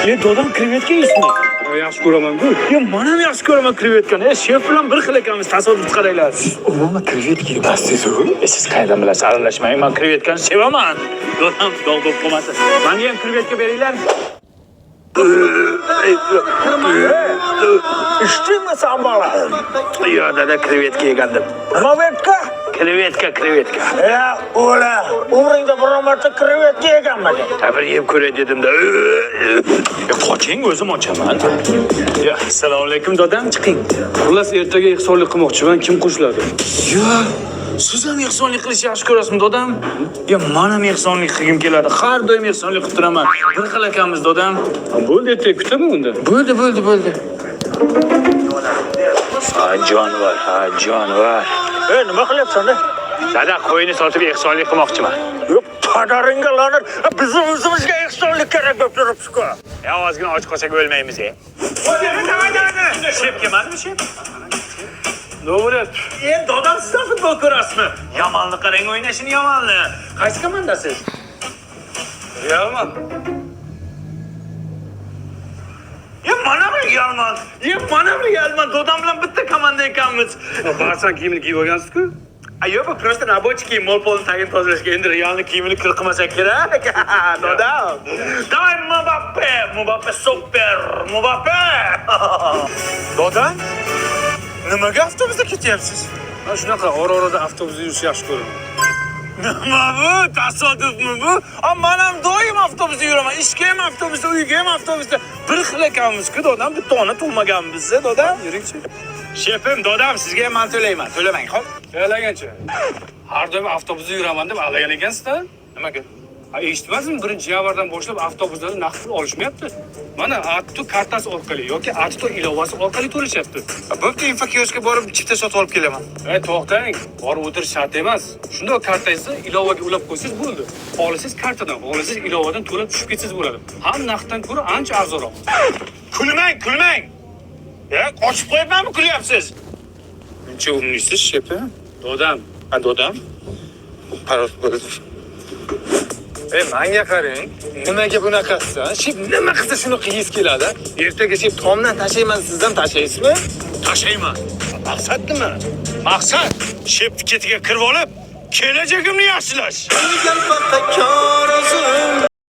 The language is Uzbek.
Dodam, krevetka yeysizmi? Yaxshi ko'raman-ku. Man ham yaxshi ko'raman krevetkani. Shef bilan bir xil ekanmiz, tasodif qaranglar. Umuman krevetka yemasiz u. Siz qayerdan bilasiz? Aralashmang, man krevetkani sevaman. Dodam, dog' bo'lib qolmasin. Menga ham krevetka beringlar. Ichdingmi san bola? Yo'q, dada, krevetka yegandim. Krevetka? Krevetka, krevetka. Ya, o'la. Umringda biror marta krevetka yeganmiding? Bir yeb ko'ray dedim-da. Qoching, o'zim ochaman. Ya, assalomu alaykum dodam, chiqing. Xullas, ertaga ehsonlik qilmoqchiman, kim qo'shiladi? Yo, siz ham ehsonlik qilishni yaxshi ko'rasizmi, dodam? Ya, man ham ehsonlik qilgim keladi. Har doim ehsonlik qilib turaman. Bir xil ekanmiz, dodam. Bo'ldi, ertaga kutaman unda. Bo'ldi, bo'ldi, bo'ldi. Ha, jonivor, ha, jonivor. Nima qilyapsan? Dada, qo'yni sotib ehsonlik qilmoqchiman. Yo'q, padaringga la'nat. Bizni o'zimizga ehsonlik kerak bo'lib turibdi-ku. Ya, ozgina och qolsak o'lmaymiz, e. Shef kelmadimi, shef? Nima bo'lyapti? Dodam, siz ham futbol ko'rasizmi? Yamanni qarang o'ynashini, Yamanni. Qaysi komandasiz? Realman. Ya, mana ham Realman. Ya, mana ham Realman. Dodam bilan bitta komanda ekanmiz. Barsan kiyimini kiyib olgansiz-ku. Yo'q, bu просто рабочий kiyim, mol polni tagini tozalashga. Endi Realni kiyimini kir qilmasak kerak. Dodam. Давай Mbappe, Mbappe super, Mbappe. Dodam, nimaga avtobusda ketyapsiz? Men shunaqa ora-orada avtobusda yurishni yaxshi ko'raman. Nima bu? Tasodifmi bu? Man ham doim avtobusda yuraman. Ishga ham avtobusda, uyga ham avtobusda. Bir xil ekanmiz-ku, dodam. Bitta ona tug'maganmiz, dodam. Yuringchi. Shefim, dodam, sizga ham man to'layman. To'lamang, xo'p? Aldaganchi. Har doim avtobusda yuraman deb aldagan ekansiz-da. Nimaga? Eshitmadingizmi? 1-yanvardan boshlab avtobuslarda naqd pul olishmayapti. Mana Atto kartasi orqali yoki Atto ilovasi orqali to'lashyapti. Bo'pti, infokioskga borib chipta sotib olib kelaman. To'xtang, borib o'tirish shart emas. Shundoq kartangizni ilovaga ulab qo'ysangiz bo'ldi. Xohlasangiz kartadan, xohlasangiz ilovadan to'lab tushib ketsangiz bo'ladi. Ham naqddan ko'ra ancha arzonroq. Kulmang, kulmang. Ya, qochib qo'yibmanmi kulyapsiz? Muncha umlisiz, shefim. Dodam, Ha, dodam. Parvoz bo'ldi. Manga qarang. Nimaga bunaqasiz? Shef nima qilsa shuni qilgisi keladi. Ertaga shef tomdan tashlayman, sizdan tashlaysizmi? Tashlayman. Maqsad nima? Maqsad shef ketiga kirib olib, kelajagimni yaxshilash.